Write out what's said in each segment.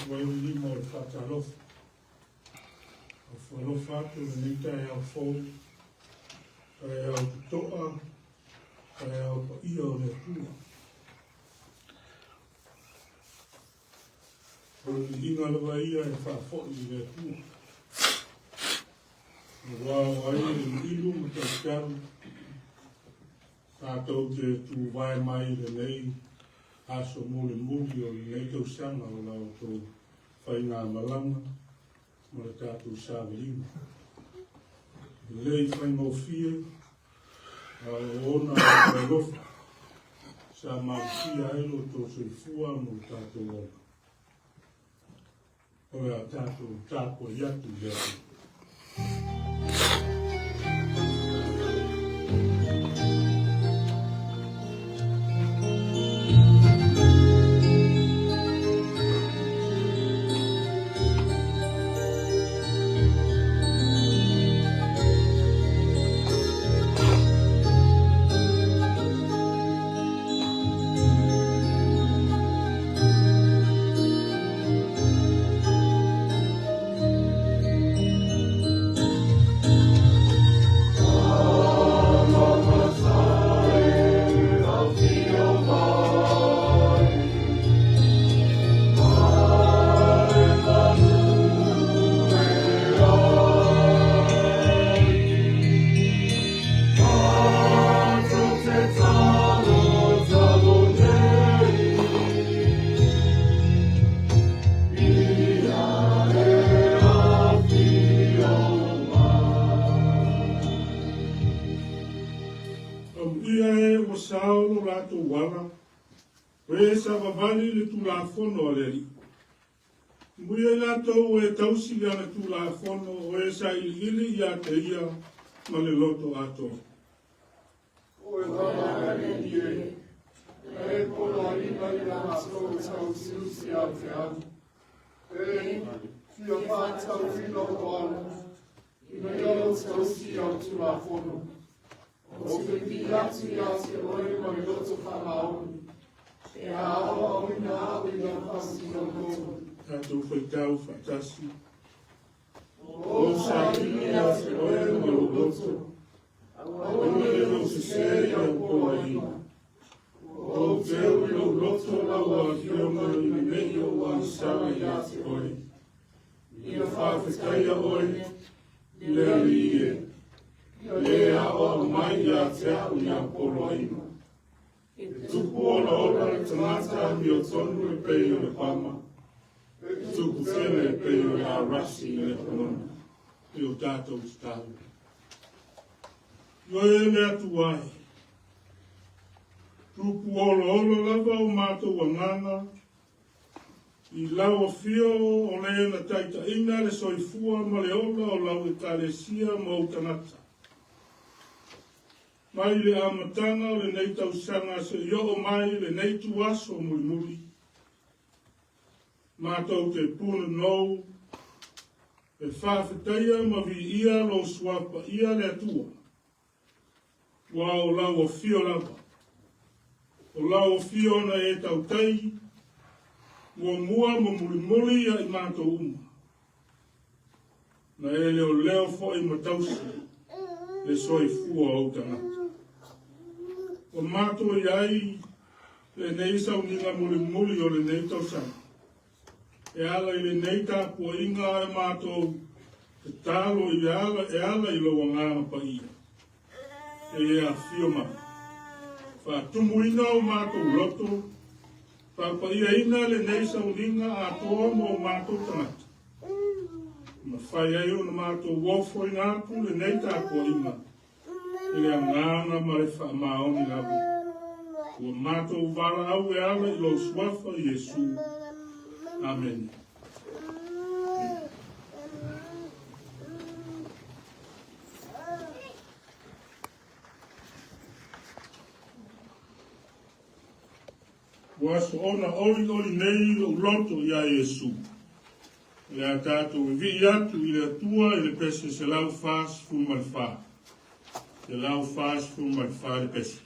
atu ai le lima o le faatalofa. Alofa atu lenei taeao fou, taeao totoa, taeao paia o le Atua. O le viiga lava ia e faafoi i le Atua. Aua o ai e ilu ma tautalu, tatou te tuvae mai lenei aso mulimuli o lenei tausaga o la outou faigamalaga ma le tatou savaliga. E le i faigofie, a o ona alofa sa malutia ai lo outou soifua ma lo tatou ola. O le a tatou tapuai atu i le Atua. Amuia e ua sao lo latou ala, o e savavali le Tulafono a le Alii. Amuia i latou o e tausi i ana Tulafono, o e sailiili ia te ia ma le loto atoa. O e lava e Alii e, na e poloaiina i latou e tausiusi ia te au. E fia faatauina o ala, ina ia ou tausi i au Tulafono. Ou te pili atu ia te oe ma le loto faamaoni, e aoaoina au i lau faamasinoga. Tatou faitau faatasi. O saili ia te oe ma lou loto, aua ne i ou sesē i au poloaiga. Ou teu i lou loto lau Afioga i le mei ou agasala ia te oe. Ia faafetaia oe i le Alii e, le aoao mai ia te au i au poloaiga. E tupu olaola le tagata amiotonu e pei o le pama, e tupu tele e pei o le arasi i Lepanona. I o tatou tatalo. Ioe le Atua e, tupu olaola lava o matou agaga, I lau afio o le na taitaiina le soifua ma le ola o lau Ekalesia ma ou tagata. Mai le amataga o lenei tausaga seia oo mai lenei ituaso mulimuli, matou te punonou e faafetaia ma viia lou Suafa Paia le Atua. Ua o lau afio lava. O lau afio na e tautai, muamua ma mulimuli ia i matou uma. Na e leoleo foi ma tausi le soifua o ou tagata. Ua matou i ai lenei sauniga mulimuli o lenei tausaga. E ala i lenei tapuaiga a matou tatalo i ala, e ala i lou Agaga Paia e e afifio mai. Faatumuina o matou loto, faapaiaina lenei sauniga atoa mo o matou tagata. Mafai ai ona matou ofoina atu lenei tapuaiga i le agaga ma le faamaoni lava. Ua matou valaau e ala i lou suafa Iesu. Amene. Ua soona olioli nei lou loto iā Iesu. O le a tatou vivii atu i le Atua i le pese 144. 144 le pese.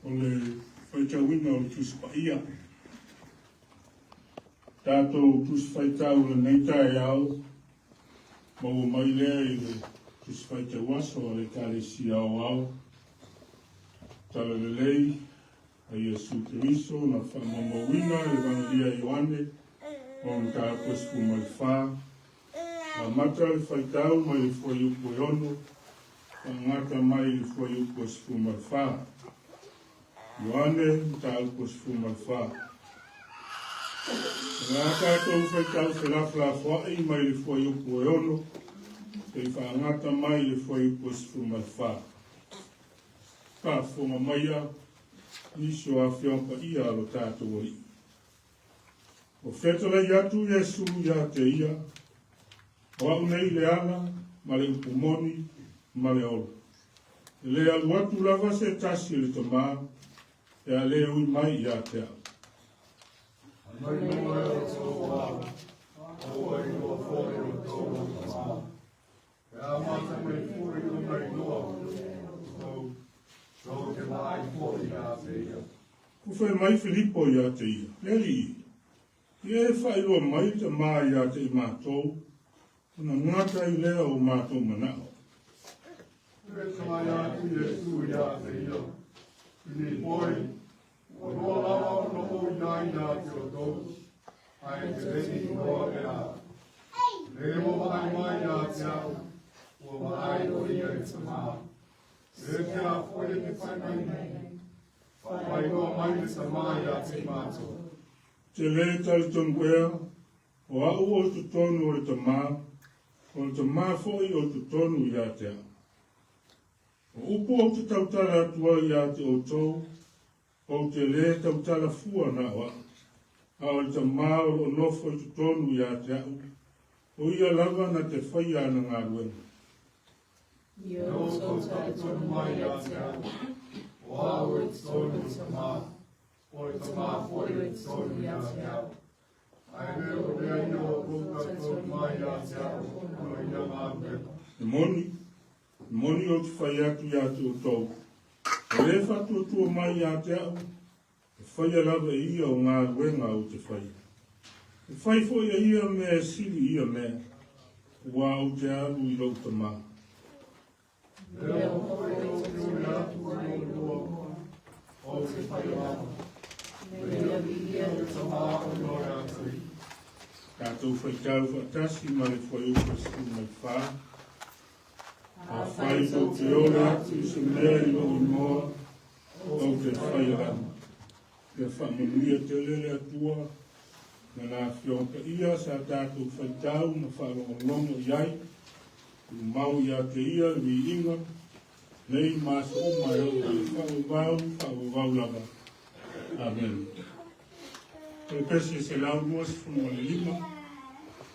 O le faitauina o le Tusi Paia. Tatou Tusi Faitau i lenei taeao, maua mai lea i le Tusi Faitau Aso a le Ekalesia Aoao, Talalelei a Iesu Keriso na faamaumauina e le Evagelia a Ioane, o mataupu e 14, amata le faitau mai le fuaiupu e 6, faagata mai le fuaiupu e 14. Ioane, mataupu e 14. O le a tatou faitau felafolafoai mai le fuaiupu e 6, seia faagata mai le fuaiupu e 14. Faafofoga maia nisi o afioga paia a lo tatou Alii. Ua fetalai atu Iesu ia te ia, O au nei le ala ma le upu moni ma le ola. E le alu atu lava se tasi i le Tama, pe a le ui mai ia te au. Mai lua e o tou ala, aua i lua foi o tou tama. Pe a mata mai foi ona iloa tou, tou te vaai foi ia te ia. Ua fai mai Filipo ia te ia, Le Alii, ia e faailoa mai le Tama ia te i matou, ona gata ai lea o matou manao. Fetalai atu Iesu ia te ia, Filipo e, ua loa lava ona ou i ai ia te outou, ae te le i iloa e a. Le ua vaai mai ia te au, ua vaai o ia i le Tama. E te a foi e te fai mai nei, Faailoa mai le Tama ia te i matou. Te le talitonu ea, o au o totonu o le Tama, o le Tama foi o totonu ia te au. O upu ou te tautala atu ai ia te outou, ou te lē tautala fua na o au, a o le Tama o loo nofo i totonu ia te au, o ia lava na te faia ana galuega. Ia outou talitonu mai ia te au, o au i totonu o le Tama, o le Tama foi o i totonu ia te au. Ae le o lea ia o outou talitonu mai ia te au ona o ia galuega. E moni, e moni ou te fai atu ia te outou, e lē faatuatua mai ia te au, e faia lava e ia o galuega ou te faia. E fai foi e ia mea e sili ia mea, aua ou te alu i lou Tama. Lea foi ou te uli atu i lou iloa, ou te fai lava. Me ia viia le Tama ona o le Alii. Tatou faitau faatasi ma le fuaiupu e 14. e tou te ole atu i se mea i lou igoa, ou te faia lava. Ia faamanuia tele le Atua i Lana Afioga Paia sa tatou faitau ma faalogologo i ai, tumau ia te Ia le viiga, nei ma aso uma e oo i le faavavau, faavavau lava. Amene. O le pese 125,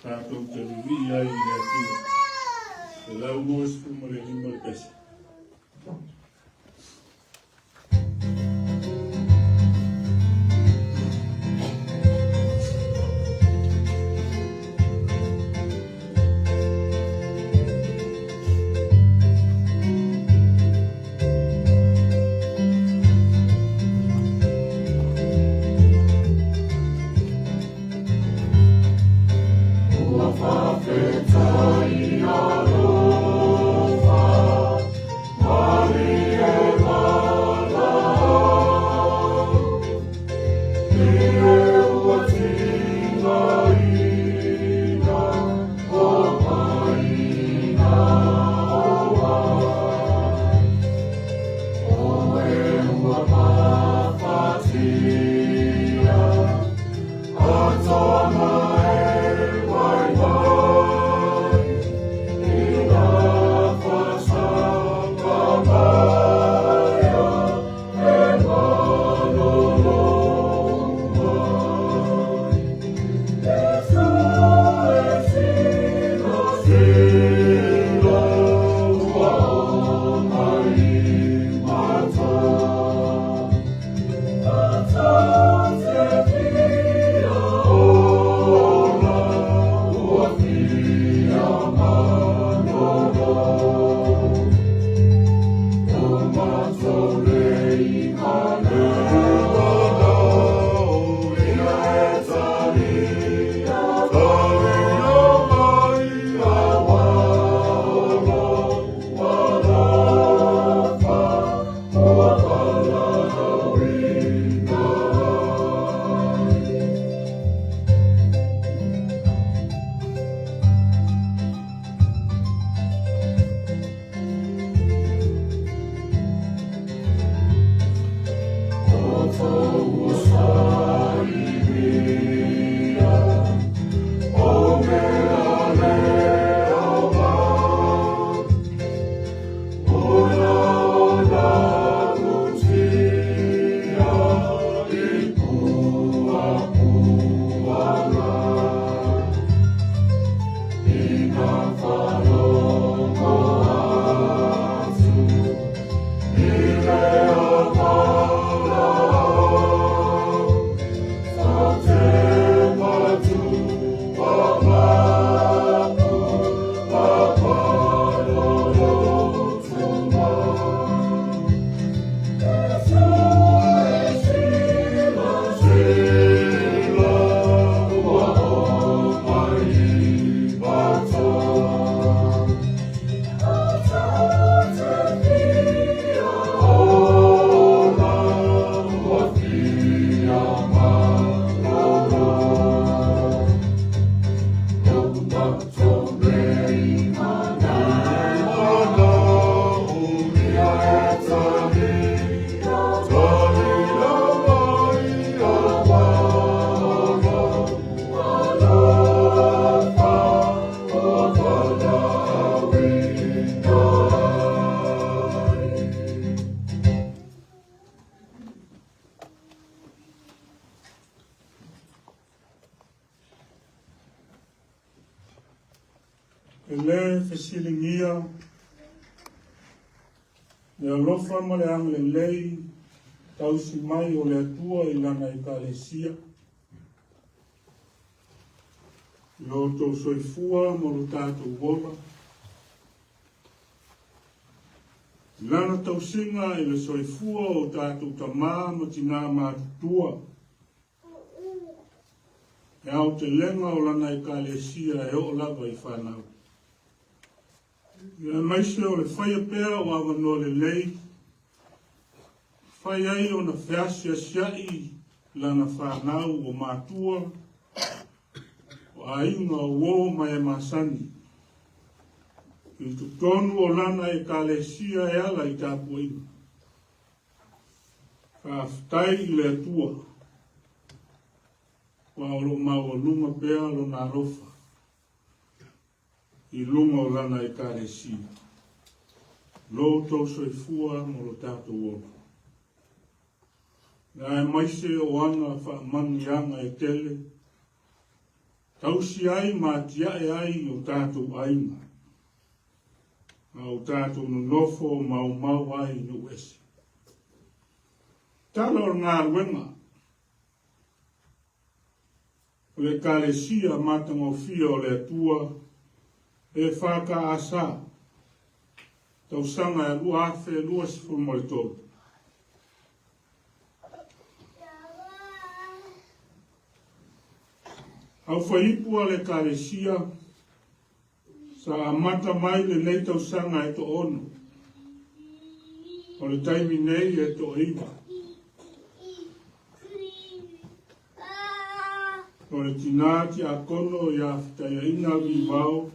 tatou te vivii ai i le Atua. 125 le pese. E le fesiligia le alofa ma le agalelei tausi mai o le Atua i lana Ekalesia. I lo outou soifua ma lo tatou ola, i lana tausiga i le soifua o tatou tamā ma tinā matutua, E aotelega o lana Ekalesia e oo lava i fanau. Aemaise o le faia pea o avanoa lelei, fai ai ona feasiasia'i lana fanau o matua, o aiga, o uo ma e masani. I totonu o lana Ekalesia e ala i tapuaiga. Faafetai i le Atua, aua o lo o maualuga pea Lona alofa i luga o Lana Ekalesia. Lo outou soifua ma lo tatou ola. Aemaise o ana faamanuiaga e tele, tausi ai ma atiae ai o tatou aiga, a o tatou nonofo maumau ai i nuu ese. Tala o le galuega o le Ekalesia matagofie o le Atua EFKS tausaga e 2023. Aufaiipu a le Ekalesia sa amata mai lenei tausaga e toaono. O le taimi nei e toaiva. O le tinā tiakono ia Fetaiaina Vivao,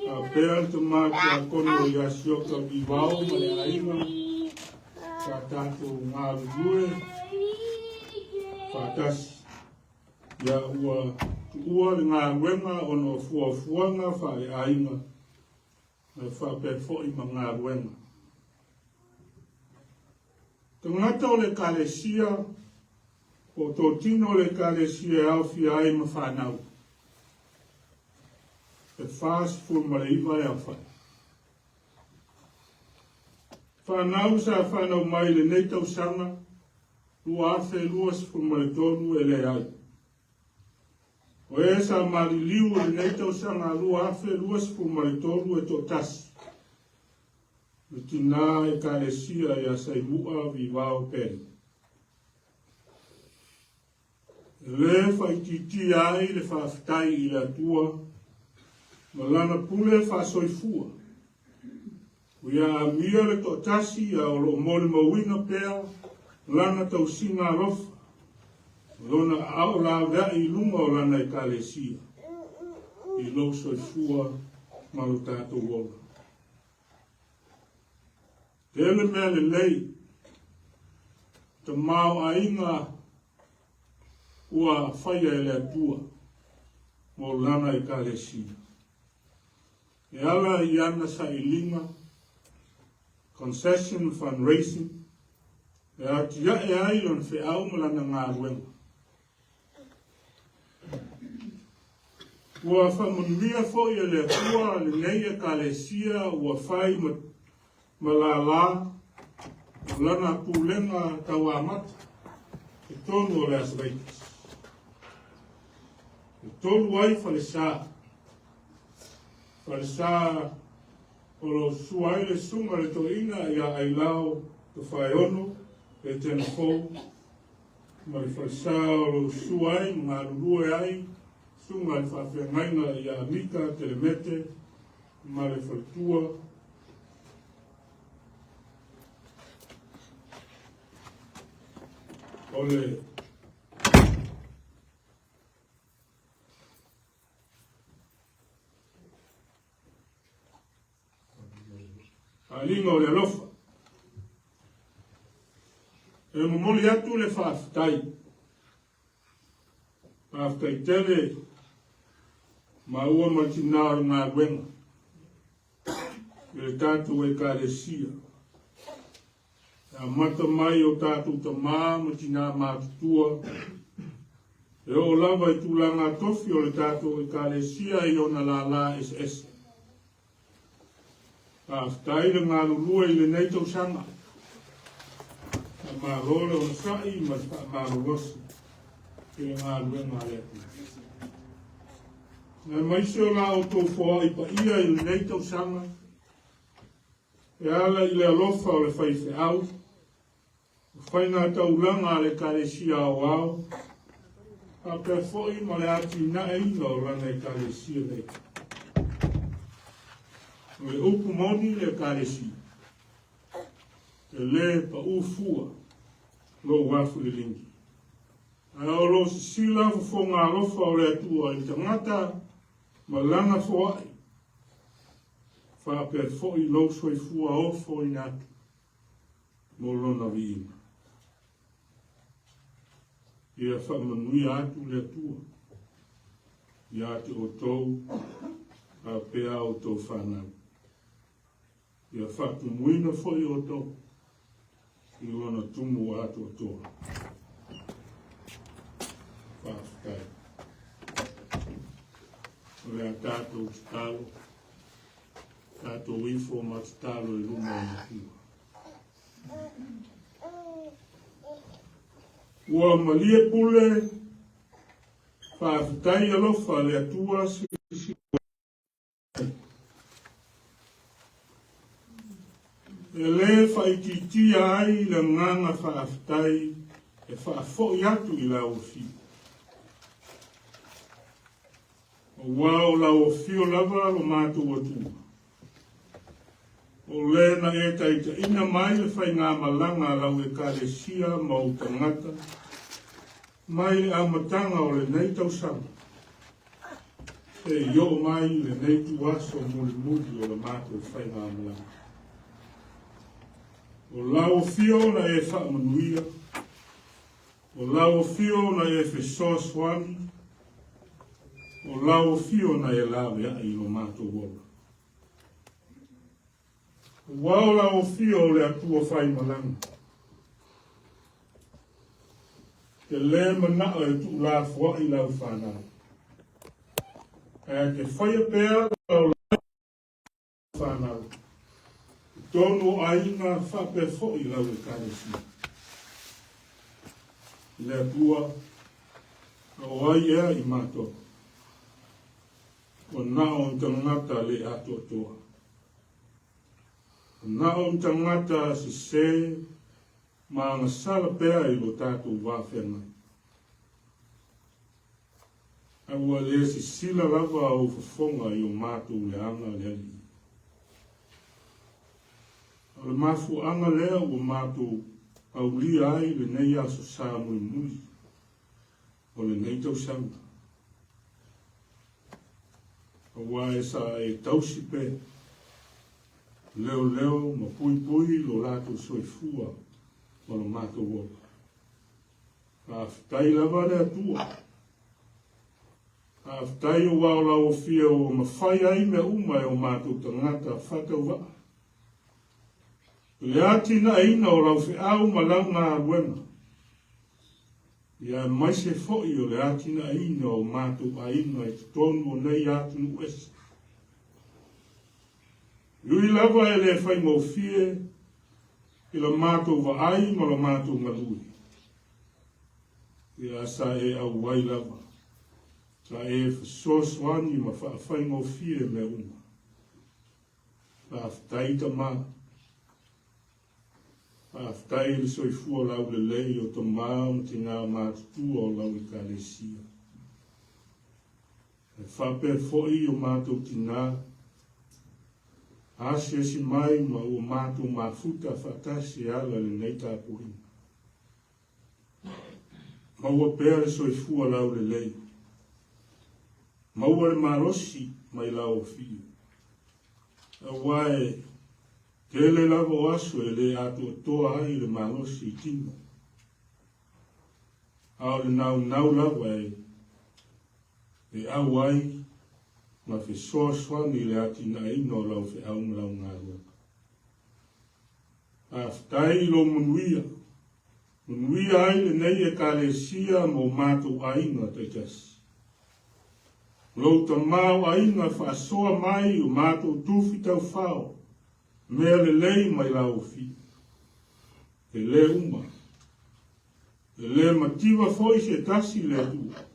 faapea le tamā tiakono ia Sioka Vivao ma le aiga sa tatou galulue faatasi. Ia ua tuua le galuega ona o fuafuaga faaleaiga ae faapea foi ma galuega. Tagata o le Ekalesia, po o totino o le Ekalesia e aofia ai ma fanau. E 49 le aofai. Fanau sa fanau mai lenei tausaga 2023 e leai. O e sa maliliu i lenei tausaga 2023 e toatasi, le tinā Ekalesia ia Saimua Vivao Perry. E lē faaitiitia ai le faafetai i le Atua ma Lana pule faasoifua, ua ia amia le toatasi a o lo o molimauina pea Lana tausiga alofa ma Lona aao laveai i luga o Lana Ekalesia i lou soifua ma lo tatou ola. Tele mea lelei, tamaoaiga ua faia e le Atua mo Lana Ekalesia. E ala i ana sailiga, concession fundraising, e atiae ai lona feau ma lana galuega. Ua faamanuia foi e le Atua lenei Ekalesia ua fai ma, ma lālā o lana pulega tauamata i totonu o Las Vegas. E tolu ai falesa. Falesa o lo o sua ai le susuga i le toeaina ia Ailao Tofaeono e Tena Fou ma le falesa o lo o sua ai ma galulue ai susuga i le faafeagaiga ia Mika Telemete ma le faletua o le Faaaliga o le alofa. E momoli atu le faafetai. Faafetai tele maua ma le tinā o le galuega i le tatou Ekalesia. E amata mai o tatou tamā ma tinā matutua, e oo lava i tulaga tofi o le tatou Ekalesia i ona lālā eseese. Faafetai le galulue i lenei tausaga. Faamalo le onosai ma le faamalolosi i le galuega a le Atua. Aemaise o la outou foai paia i lenei tausaga, E ala i le alofa o le faifeau, o faigataulaga a le Ekalesia Aoao, faapea foi ma le atinaeina o lana Ekalesia nei. O le upu moni le Ekalesia, e lē paʻū fua lou afu liligi. Ae o lo o sisila fofoga alofa o le Atua i le tagata ma lana foai. Faapea foi lou soifua ofoina atu mo lona viiga. Ia faamanuia atu le Atua ia te outou faapea a outou fanau. Ia faatumuina foi outou i lona tumu atoatoa. Faafetai. O le a tatou tatalo, tatou ifo ma tatalo i luma o le Atua. Ua malie pule, faafetai alofa le Atua silisili. E lē faaitiitia ai le agaga faafetai e faafoi atu i lau afio. Aua o lau afio lava lo matou Atua. O lē na e taitaiina mai le faigamalaga a lau Ekalesia ma ou tagata mai le amataga o lenei tausaga seia oo mai i lenei ituaso mulimuli o le matou faigamalaga. O lau afio na e faamanuia, o lau afio na e fesoasoani, o lau afio na e laveai i lo matou ola. Aua o lau afio o le Atua faimalaga. Te lē manao e tuulafoai lau fanau. Ae te faia pea lau fanau i totonu o aiga faapea foi lau Ekalesia. Le Atua, o ai ea i matou? Ua na o ni tagata le atoatoa. Ua na o ni tagata sesē ma agasala pea i lo tatou va feagai. A ua le sisila lava ou fofoga i o matou leaga le Alii. O le mafuaaga lea ua matou aulia ai lenei aso sa mulimuli o lenei tausaga. Aua e sa e tausi pea, leoleo ma puipui lo latou soifua ma lo matou ola. Faafetai lava le Atua. Faafetai aua o lau afio ua mafai ai mea uma e o matou tagata faatauvaa. I le atinaeina o lau feau ma lau galuega, ia aemaise foi o le atinaeina o matou aiga i totonu o nei atunuu ese. E ui lava e le faigofie i la matou vaai ma lo matou galue, ia sa e auai lava, sa e fesoasoani ma faafaigofie mea uma. Faafetai Tama. Faafetai i le soifua laulelei o tama ma tinā matutua o lau Ekalesia. E faapea foi i o matou tinā, asiasi mai ma ua matou mafuta faatasi e ala i lenei tapuaiga. Maua pea le soifua laulelei. Maua le malosi mai lau afio. Aua e tele lava o aso e le atoatoa ai le malosi i tino. A o le naunau lava e e au ai ma fesoasoani i le atinaeina o lau feau ma lau galuega. Faafetai i lou manuia, manuia ai lenei Ekalesia ma o matou aiga taitasi. Lou tamaoaiga faasoa mai o matou tufi taufao, mea lelei mai lau afio. E le uma, e le mativa foi se tasi le Atua,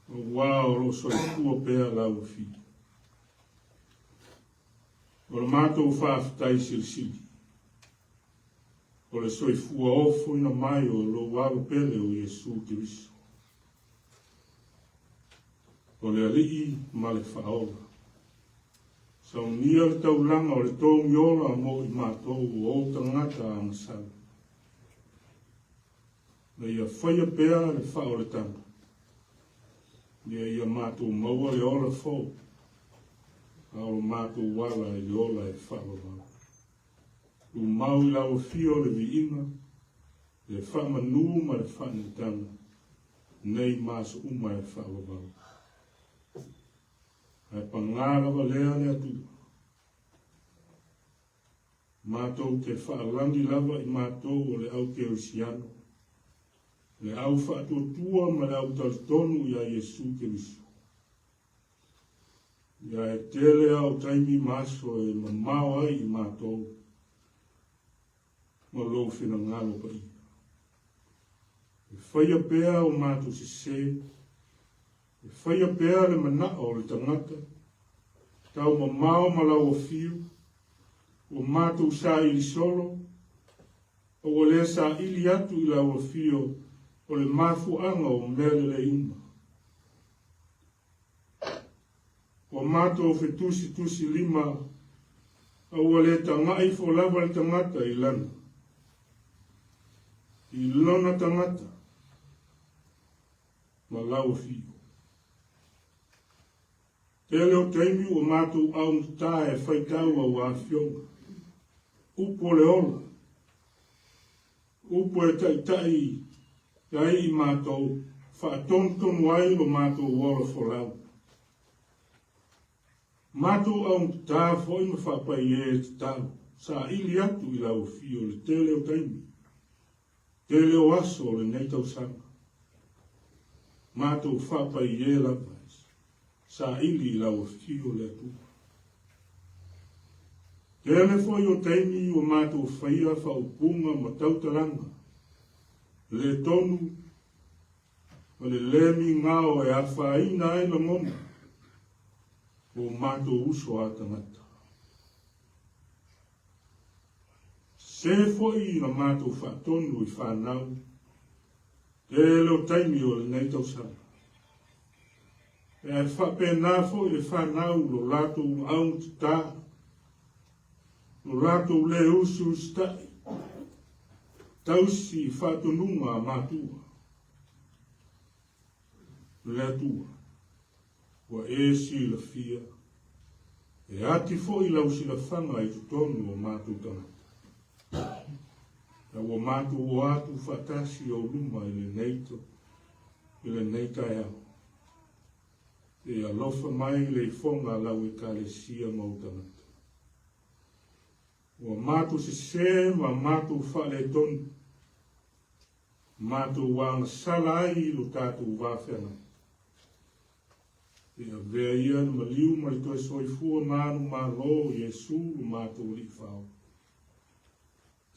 aua o lo o soifua pea lau afio. O le matou faafetai silisili, o le soifua ofoina mai o lou Alo pele o Iesu Keriso, o le Alii ma le Faaola. Saunia le taulaga o le togi ola mo i matou o ou tagata agasala. Na ia faia pea le faaolataga, ina ia matou maua le ola fou. A o lo matou ala i le ola e faavavau. Tumau i lau afio le viiga, le faamanu ma le faaneetaga, nei ma aso uma e faavavau. Ae pagā lava lea le Atua. Matou te faalagi lava i matou o le au kerisiano, le au faatuatua ma le au talitonu iā Iesu Keriso. Ia e tele a o taimi ma aso e mamao ai i matou ma lou finagalo paia. E faia pea o matou sese, e faia pea le manao o le tagata, tau mamao ma lau afio, ua matou saili solo, a ua le saili atu i lau afio o le mafuaaga o mea lelei uma. Ua matou fetusitusilima a ua le tagai ifo lava le tagata i lana, i lona tagata ma lau afio. Tele o taimi ua matou augata e faitau aua afioga, upu o le ola, Upu e taitai ai i matou, faatonutonu ai lo matou ola folau. Matou augata foi ma faapai e tatalo, saili atu i lau afio le tele o taimi, tele o aso o lenei tausaga. Matou faapai e lava, saili i lau afio le Atua. Tele foi o taimi ua matou faia faaupuga ma tautalaga le tonu ma le le migao e afaina ai lagona o matou uso a tagata. Se foi na matou faatonu i fanau, tele o taimi o lenei tausaga. Ae faapena foi le fanau lo latou augatata, lo latou le usiusitai, tausi i faatonuga a matua. Le Atua, ua e silafia, e ati foi lau silafaga i totonu o matou tagata. A ua matou o atu faatasi i ou luma i lenei i lenei taeao. E alofa mai le ifoga a lau Ekalesia ma ou tagata. Ua matou sese ma matou faaletonu, matou agasala ai i lo tatou va feagai. E avea ia le maliu ma le toe soifua manumalo o Iesu lo matou Alii Faaola.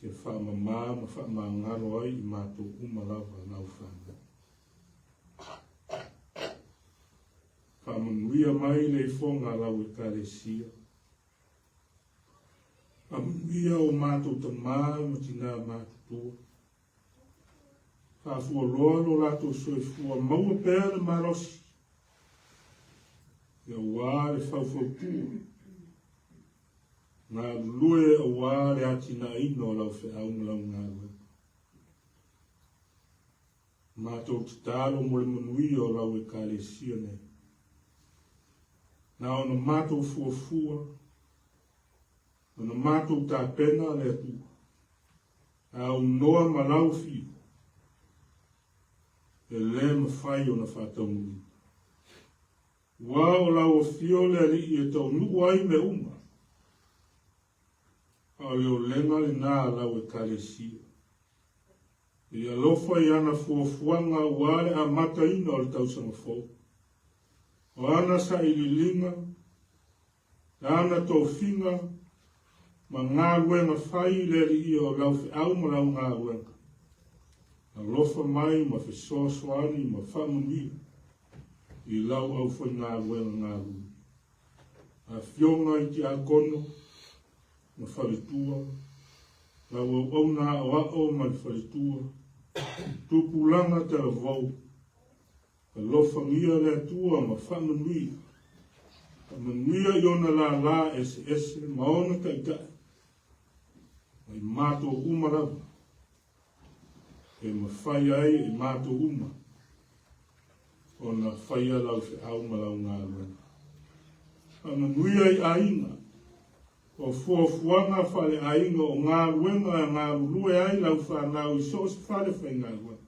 Te faamama ma faamagalo ai i matou uma lava lau fanau. Faamanuia mai le ifoga a lau Ekalesia. Faamanuia o matou tamā ma tinā matutua. Faafualoa lo latou soifua maua pea le malosi aua le faufautua Galulue aua le atinaeina o lau feau ma lau galuega. Matou tatalo mo le manuia o lau Ekalesia nei. Na ona matou fuafua, ona matou tapena le Atua, a aunoa ma lau afio, e le mafai ona faataunuuina. Ua o lau afio le Alii e taunuu ai mea uma, a o le olega lena a lau Ekalesia. I alofa i ana fuafuaga aua le amataina o le tausaga fou. O ana sailiiliga, ana tofiga, ma galuega fai i le Alii o lau feau ma lau galuega. Alofa mai ma fesoasoani ma faamanuia i lau aufaigaluega galue. Afioga i Tiakono ma faletua, lau auauna aoao ma le faletua, tupulaga talavou, Alofagia le Atua ma faamanuia, faamanuia i ona lālā eseese ma ona taitai, ma i matou uma lava, e mafai ai e matou uma ona faia lau feau ma lau galuega. Faamanuia i aiga, o fuafuaga faaleaiga o galuega e galulue ai lau fanau i so o se fale faigaluega.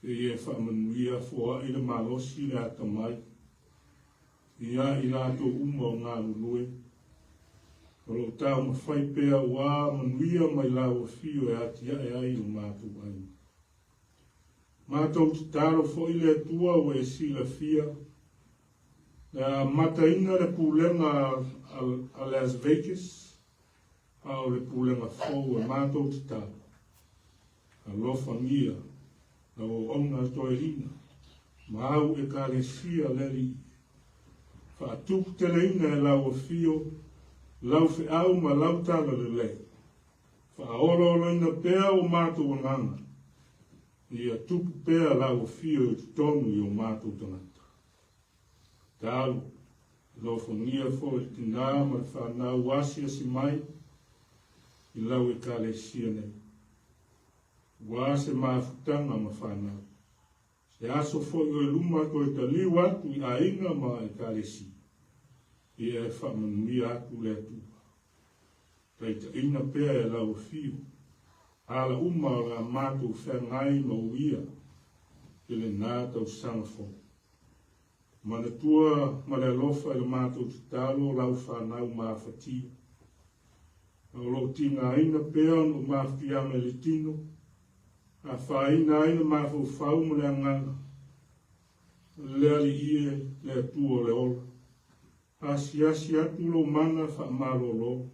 Ia e faamanuia foai le malosi le atamai ia i latou uma o galulue. O lo o taumafai pea ua manuia mai lau afio e atiae ai lo matou aiga. Matou tatalo foi le Atua ua e silafia le amataina le pulega a Las Vegas, a o le pulega fou e matou tatalo. Alofagia lau auauna toeaina ma au ekalesia le Alii. Faatuputeleina e lau afio, lau feau ma lau talalelei. Faaolaolaina pea o matou agaga, ia tupu pea lau afio i totonu i o matou tagata. Talo, alofagia foi le tinā ma le fanau asiasi mai i lau ekalesia nei. Ua se mafutaga ma fanau. Se aso foi o i luma toe taliu atu i aiga ma ekalesia. Ia e faamanuia atu le Atua. Taitaiina pea e lau afio, ala uma o le a matou feagai ma uia i lena tausaga fou. Manatua ma le alofa i le matou tatalo lau fanau mafatia. A o lo o tigaina pea ona o mafatiaga i le tino, afaina ai le mafaufau ma le agaga, le Alii e, le Atua o le ola. Asiasi atu lou mana faamalolo.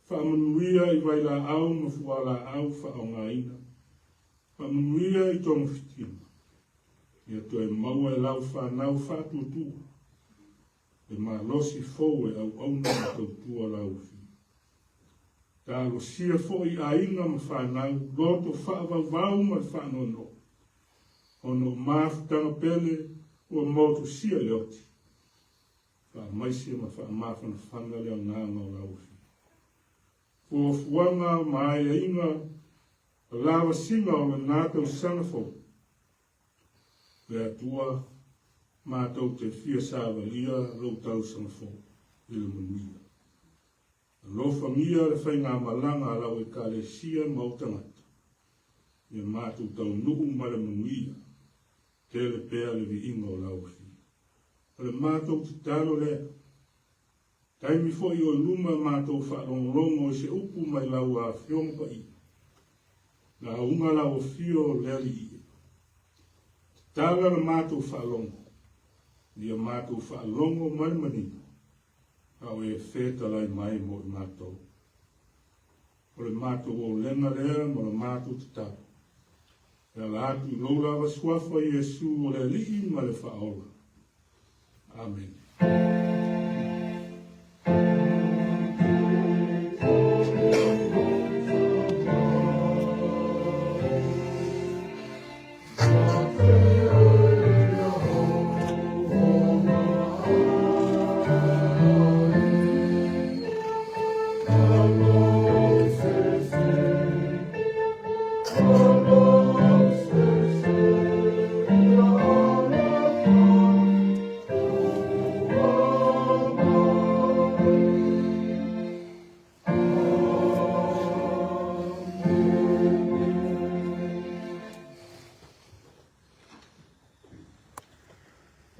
Faamanuia i vailaau ma fualaau faaaogaina. Faamanuia i togafitiga. Ia toe maua e lau fanau faatuatua le malosi fou e auauna ma tautua lau afio. Talosia foi aiga ma fanau, loto faavauvau ma le faanoanoa, ona o mafutaga pele ua motusia i le oti. Faamaise ma faamafanafana le agaga o lau afio. Fuafuaga ma aiaiga lavasiga o lena tausaga fou. Le Atua, matou te fia savalia lou tausaga fou i le manuia. Alofagia le faigamalaga a lau Ekalesia ma ou tagata, ia matou taunuu ma le manuia, tele pea le viiga o lau Afio. O le matou tatalo lea, taimi foi o i luma matou faalogologo i se upu mai lau Afioga Paia, lauga lau Afio le Alii e. Tatala le matou faalogo, ia matou faalogo ma le manino, a o e fetalai mai mo i matou. O le matou olega lea ma le matou tatalo. E ala atu i lou lava suafa Iesu o le Alii ma le Faaola. Amene.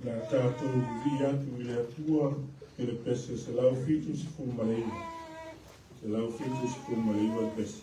Le a tatou vivii atu i le Atua i le pese 179. 179 le pese.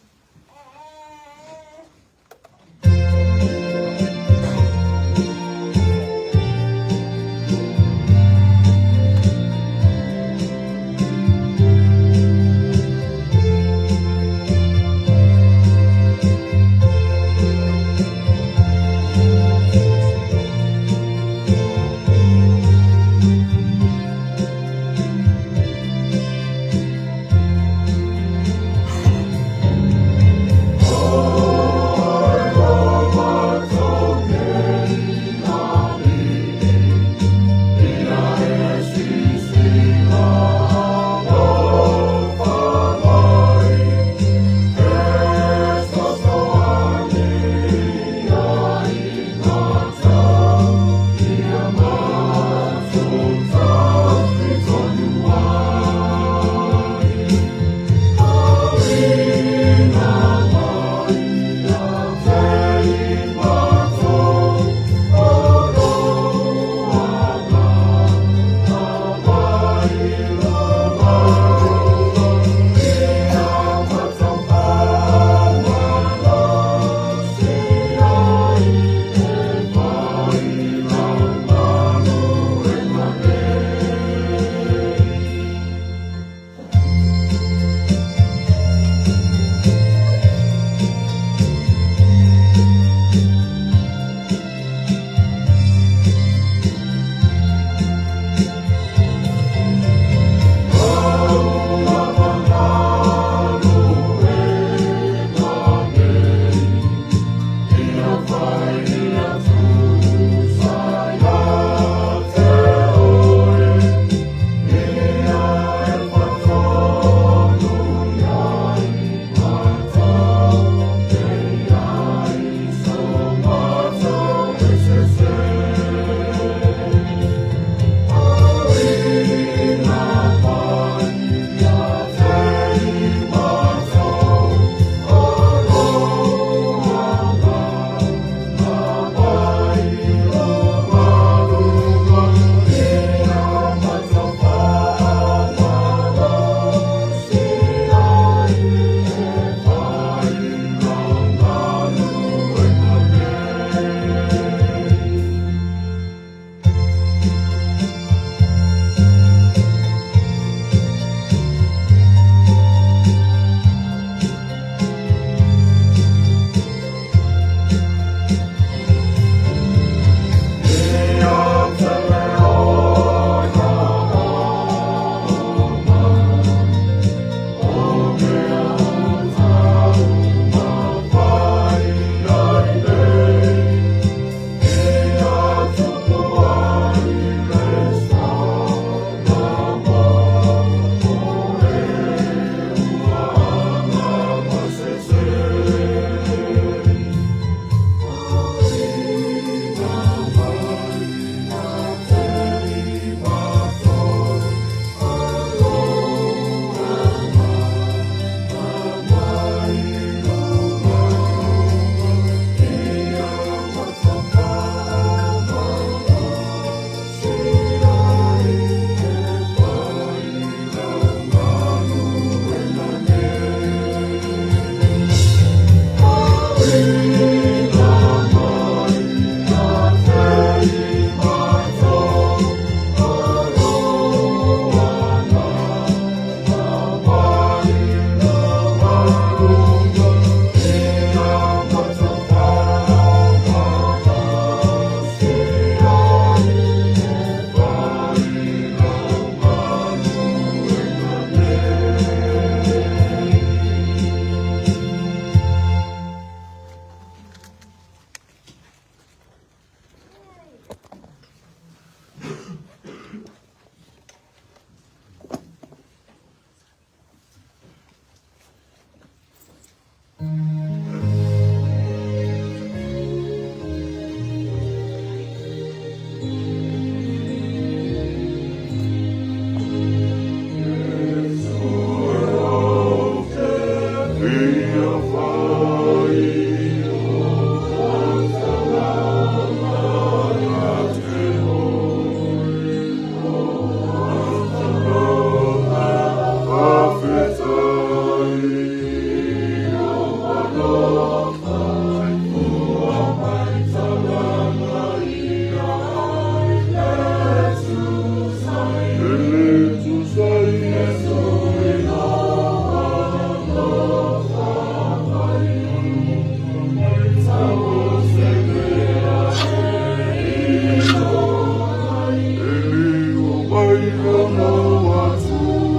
lou Atua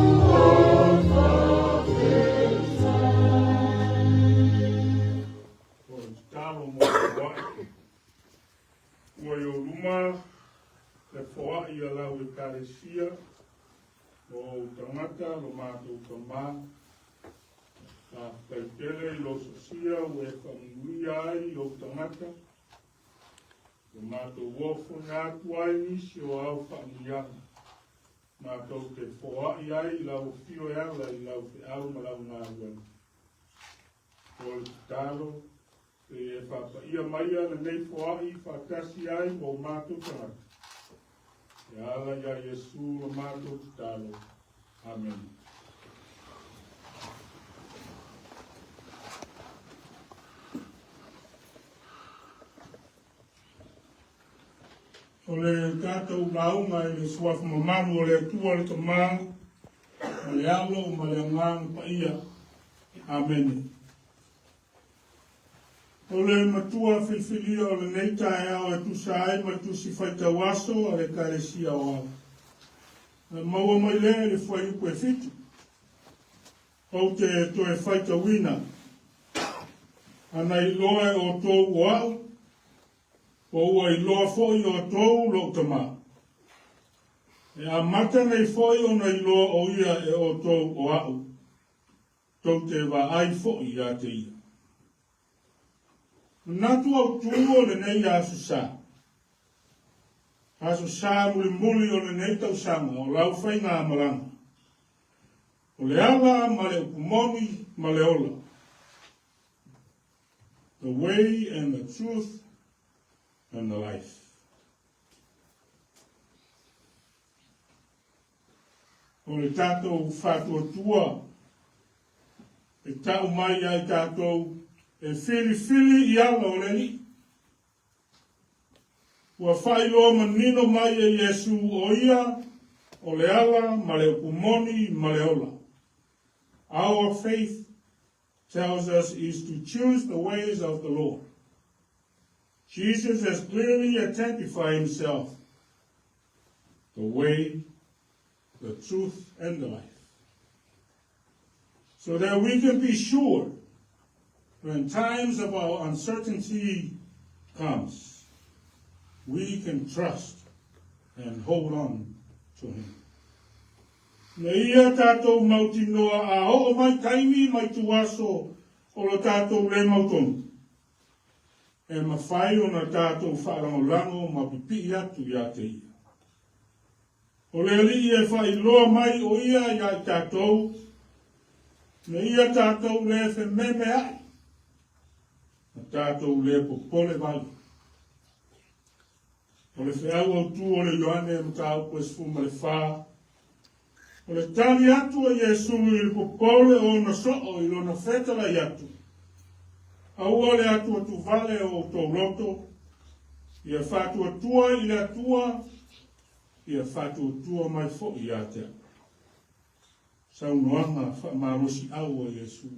faafetai. O le tatalo mo le foai. Ua i ou luma le foai a lau Ekalesia, lo ou tagata, lo matou tama. Faafetai tele i lou sosia ua e faamanuia ai i ou tagata. Ua matou ofoina atu ai nisi o au faamanuiaga. Matou te foai ai i lau afio e ala i lau feau ma lau galuega. O le tatalo, se i e faapaia maia lenei foai faatasi ai ma o matou tagata. E ala iā Iesu la matou tatalo. Amene. O le tatou lauga i le suafa mamalu o le Atua le Tama, ma le Alo ma le Agaga Paia. Amene. O le matua filifilia o lenei taeao e tusa ai ma le tusi faitau aso a le Ekalesia Aoao. Na maua mai lea i le fuaiupu e 7. Ou te toe faitauina. Ana iloa e outou o au, po ua iloa foi outou lou Tama. E amata nei foi ona iloa o ia e outou o au. Tou te vaai foi ia te ia. Manatu autū o lenei aso sa. Aso sa mulimuli o lenei tausaga o lau faigamalaga. O le ala ma le upu moni ma le ola. The way and the truth and the life. O le tatou faatuatua e tau mai ia i tatou e filifili i ala o le Alii. Ua faailoa manino mai e Iesu o ia o le ala ma le upu moni ma le ola. Our faith tells us is to choose the ways of the Lord. Jesus has clearly identified himself the way, the truth, and the life. So that we can be sure when times of our uncertainty comes, we can trust and hold on to him. Na ia tatou mautinoa a oo mai taimi mai tuaso o lo tatou le mautonu, e mafai ona tatou faalagolago ma pipii atu ia te ia. O le Alii e faailoa mai o ia ia i tatou, na ia tatou le fememeai, ma tatou le popole vale. O le feau autū o le Ioane mataupu e 14, o le tali atu a Iesu i le popole o ona soo i lona fetalai atu, Aua le atuatuvale o outou loto, ia faatuatua i le Atua, ia faatuatua mai foi ia te au. Saunoaga faamalosiau a Iesu.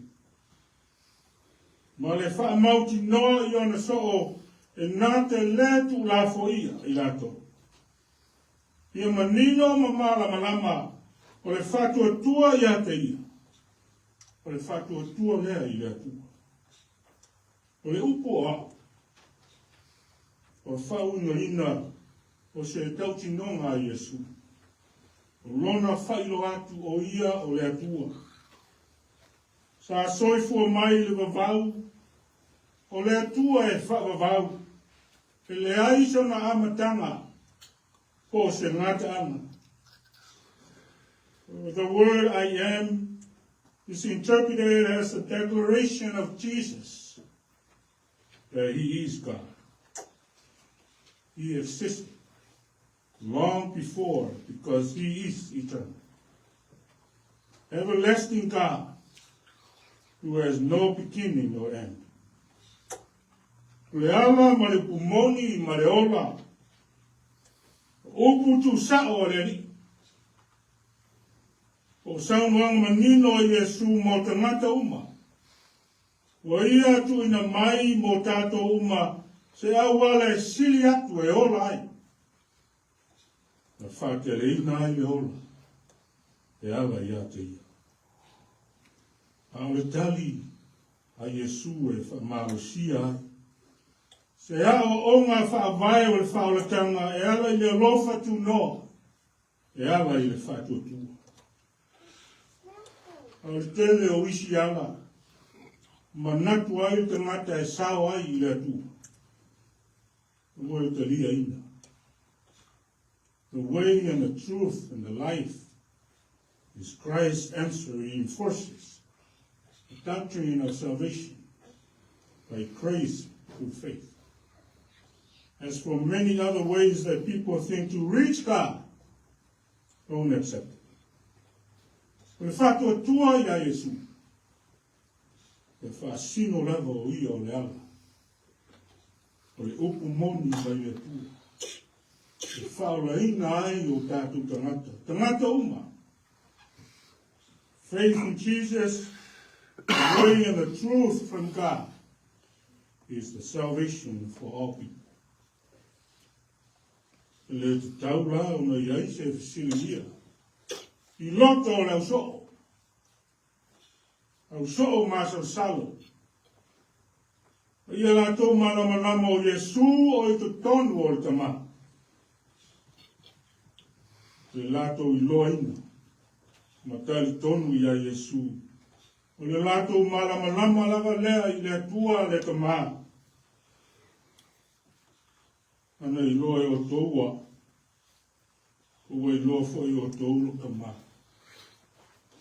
Ma le faamautinoa i ona soo e na te lē tuulafoia i latou. Ia manino ma malamalama o le faatuatua ia te ia, o le faatuatua lea i le Atua. O le upu o au, o faauigaina o se tautinoga a Iesu, o lona faailoa atu o ia o le Atua. Sa soifua mai i le vavau, o le Atua e faavavau, e leai sona amataga po o se gataaga. The word I am is interpreted as a declaration of Jesus that he is God. He existed long before because he is eternal. Everlasting God who has no beginning or end. O le ala ma le upu moni ma le ola, o upu tuusao a le Alii. O saunoaga manino a Iesu mo tagata uma. Ua ia tuuina mai mo tatou uma se auala e sili atu e ola ai. Na faateleina ai le ola. E ala ia te ia. A o le tali a Iesu e faamalosia ai se aoaoga faavae o le faaolataga e ala i le alofa tunoa e ala i le faatuatua. A o le tele o isi ala manatu ai le tagata e sao ai i le Atua, ua e taliaina. The way and the truth and the life is Christ's answer reinforces the doctrine of salvation by grace through faith. As for many other ways that people think to reach God, don't accept it. O le faatuatua iā Iesu, e faasino lava o ia o le ala. O le upu moni mai le Atua, e faaolaina ai o tatou tagata, tagata uma. Faith in Jesus, the way and the truth from God, is the salvation for all people. E le tatau la ona i ai se fesiligia i loto o le ausoo. Ausoo masalosalo. Ma ia latou malamalama o Iesu o i totonu o le Tama. Le latou iloaina ma talitonu iā Iesu. O le latou malamalama lava lea i le Atua le Tama. Ana iloa e outou ua Ua iloa foi e outou lou tama.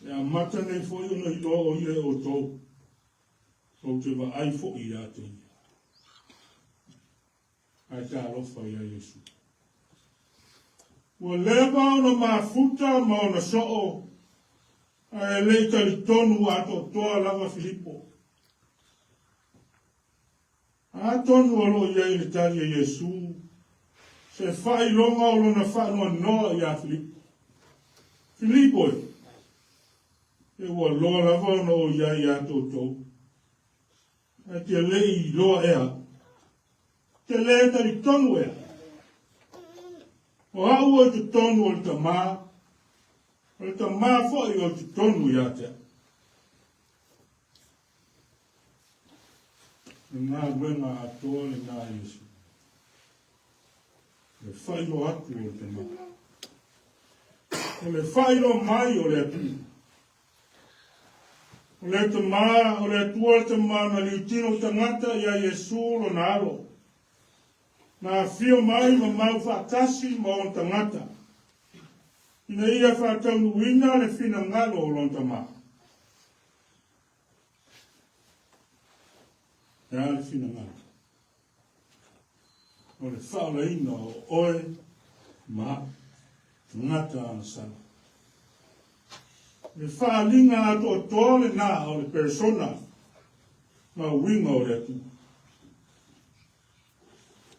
E amata nei foi ona iloa o ia e outou, ou te vaai foi ia te ia. Ae talofa iā Iesu. Ua leva ona mafuta ma ona soo, ae le i talitonu atoatoa lava Filipo. Atonu o lo o i ai le tali a Iesu, se faailoga o lona faanoanoa iā Filipo. Filipo e, e ua loa lava ona o i ai iā toutou, ae te le i iloa ea, te lē talitonu ea, o au o i totonu o le Tamā, o le Tamā foi o i totonu iā te au. Le galuega atoa lena a Iesu. Le faailoa atu o le tagata. O le faailoa mai o le Atua. O le Tama, o le Atua le Tama na liutino tagata iā Iesu lona alo. Na afio mai ma mau faatasi ma ona tagata. Ina ia faataunuuina le finagalo o lona Tama. E a le finagalo? O le faaolaina o oe ma au, tagata agasala. Le faaaliga atoatoa lena o le persona ma uiga o le Atua.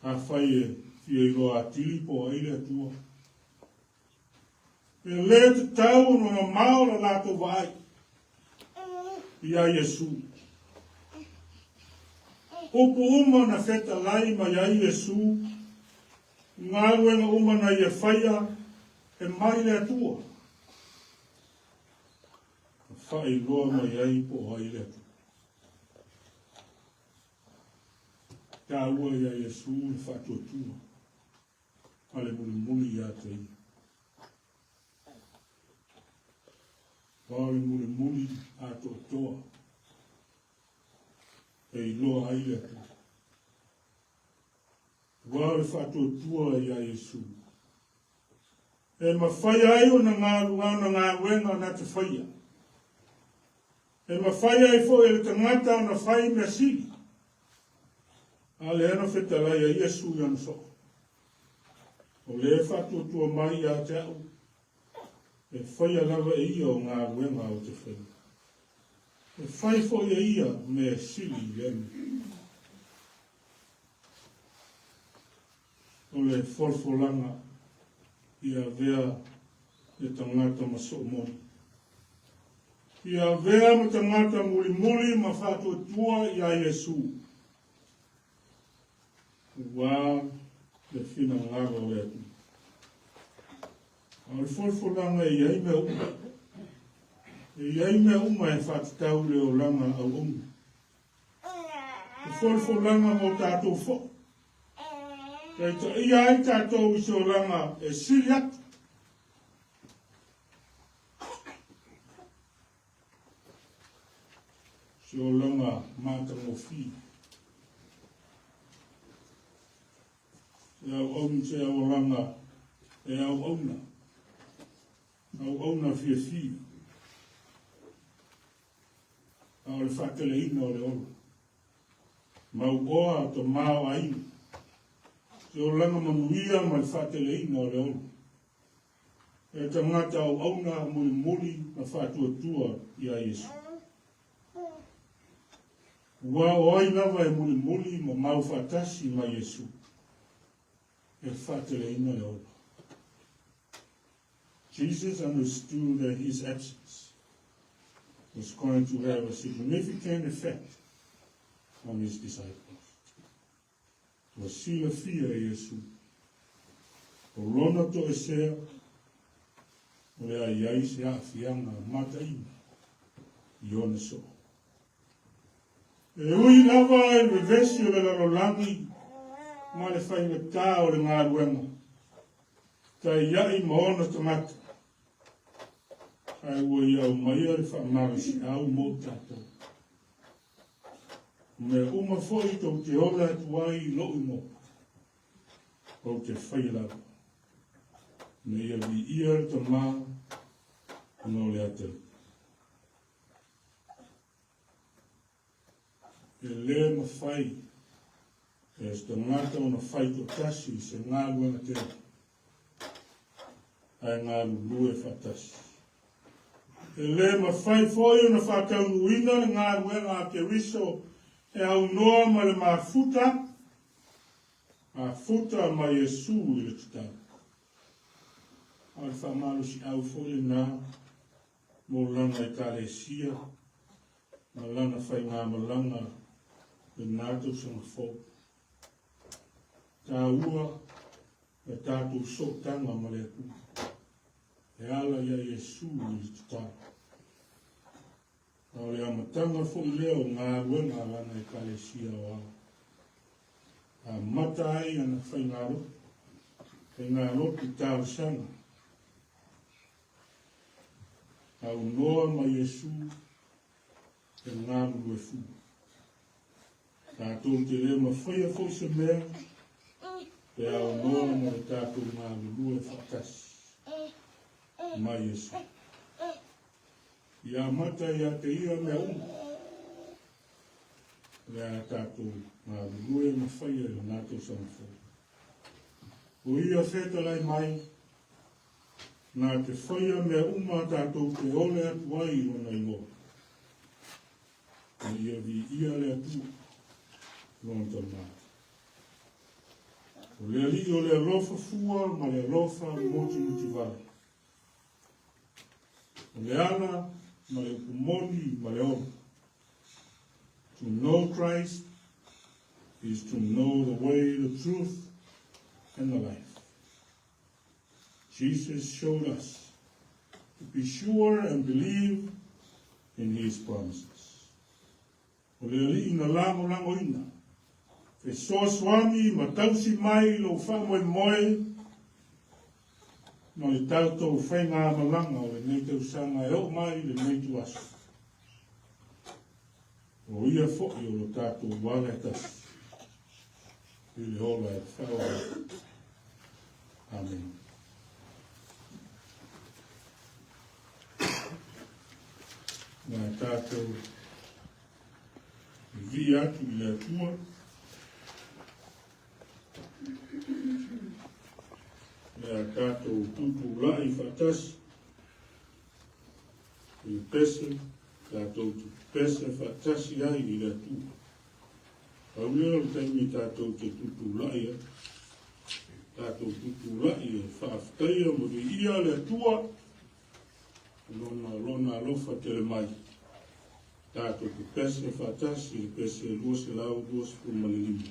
Afai e fia iloa atili po o ai le Atua, E lē tatau ona mamao la latou vaai iā Iesu. Upu uma na fetalai mai ai Iesu, galuega uma na ia faia, e mai le Atua. Na faailoa mai ai po o ai le Atua. Taua iā Iesu le faatuatua. Ma le mulimuli ia te ia. Aua o le mulimuli atoatoa e iloa ai le Atua. Aua o le faatuatua iā Iesu. E mafai ai ona ona galuega na te faia. E mafai ai foi e le tagata ona fai mea sili. A lea na fetalai ai Iesu i ana soo. O lea e faatuatua mai ia te au, e faia lava e ia o galuega ou te faia. E fai foi e ia mea sili i lea mea. O le folafolaga ia avea le tagata ma soo moni. Ia avea ma tagata mulimuli ma faatuatua iā Iesu. Ua le finagalo o le Atua. A o le folafolaga e i ai mea uma. E i ai mea uma e faatatau i le olaga auauna. O folafolaga mo tatou foi, taitaia ai tatou i se olaga e sili atu. Se olaga matagofie. Se auauna, se olaga e auauna. Auauna fiafia. A o le faateleina o le ola. Mauoa tamaoaiga. Se olaga manuia ma le faateleina o le ola. E tagata auauna mulimuli ma faatuatua iā Iesu. Ua o ai lava e mulimuli ma mau faatasi ma Iesu, e faateleina le ola. Jesus understood that his absence was going to have a significant effect on his disciples. Ua silafia e Iesu, o lona toesea o le a i ai se aafiaga mataina i ona soo. E ui lava i le vevesi o le lalolagi ma le faigatā o le galuega, taiai ma ona tagata, ae ua ia aumaia le faamalosiau mo tatou. O mea uma foi tou te ola atu ai i lou igoa, ou te faia lava, ina ia viia le Tama ona o le atalii. E lē mafai e se tagata ona fai toatasi i se galuega tele, ae galulue faatasi. E lē mafai foi ona faataunuuina le galuega a Keriso e aunoa ma le mafuta atu, mafuta ma Iesu i le tatau. A o le faamalosiau foi lenā mo lana Ekalesia ma lana faigamalaga lenā tausaga fou. Taua le tatou sootaga ma le Atua e ala iā Iesu i le tatalo. A o le amataga foi lea o galuega a lana Ekalesia aoao. Amata ai ana faigalotu, faigalotu talosaga. Aunoa ma Iesu e galulue fua. Tatou te le mafaia foi se mea pe aunoa ma le tatou galulue faatasi ma Iesu. Ia amata ia te ia mea uma, o le a tatou galulue ma faia i lena tausaga fou. O ia fetalai mai, na te faia mea uma tatou te ole atu ai i lona igoa. Ma ia viia le Atua, lona Tama. O le Alii o le alofa fua ma le alofa motimutivale. O le ala ma le upu moni ma le ola. To know Christ is to know the way, the truth, and the life. Jesus showed us to be sure and believe in his promises. O le Alii na lagolagoina, fesoasoani ma tausi mai lou faamoemoe ma le tatou faigamalaga o lenei tausaga e oo mai lenei ituaso. O ia foi o lo tatou ala e tasi i le ola e faaola. Amene. Ma tatou vivia atu i le Atua. Le a tatou tutulai faatasi i le pese, tatou te pese faatasi ai i le Atua. Pau lea o le taimi tatou te tutulai ai. Tatou tutulai e faafetaia ma viia le Atua, lona, lona alofa tele mai. Tatou te pese faatasi i le pese 225.